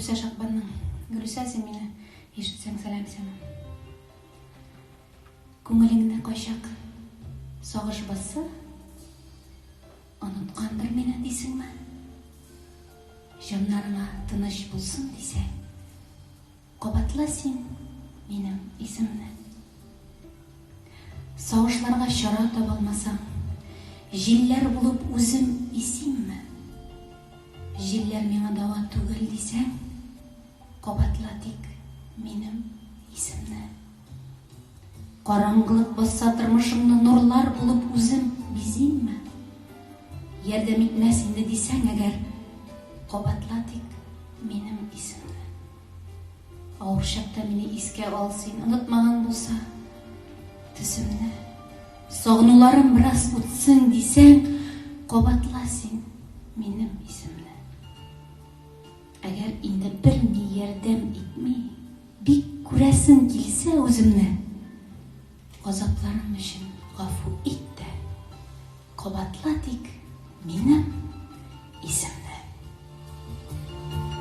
Гөлүсә Шакбанның. Гөлүсә, син мине ишетсәң, сәлам сиңа. Күңелеңне кайчак сагыш басса, оныткандыр мине дисеңме? Җаннарыңа тыныч булсын дисәң, кабатла син минем исемне. Сагышларга чара табалмасаң, җилләр булып үзем исимме? Җилләр миңа дава түгел дисәң, кабатла тик минем исемне. Караңгылык басса тормышыңны нурлар булып үзем бизимме? Ярдәм итмәс инде дисәң әгәр, кабатла тик минем исемне. Авыр чакта мине искә ал син, онытмаган булса төсемне. Сагынуларым бераз үтсен дисәң, кабатла син минем исемне. Әгәр инде берни ярдәм итми, бик күрәсең килсә үземне, газапларым өчен гафу ит тә, кабатла тик минем.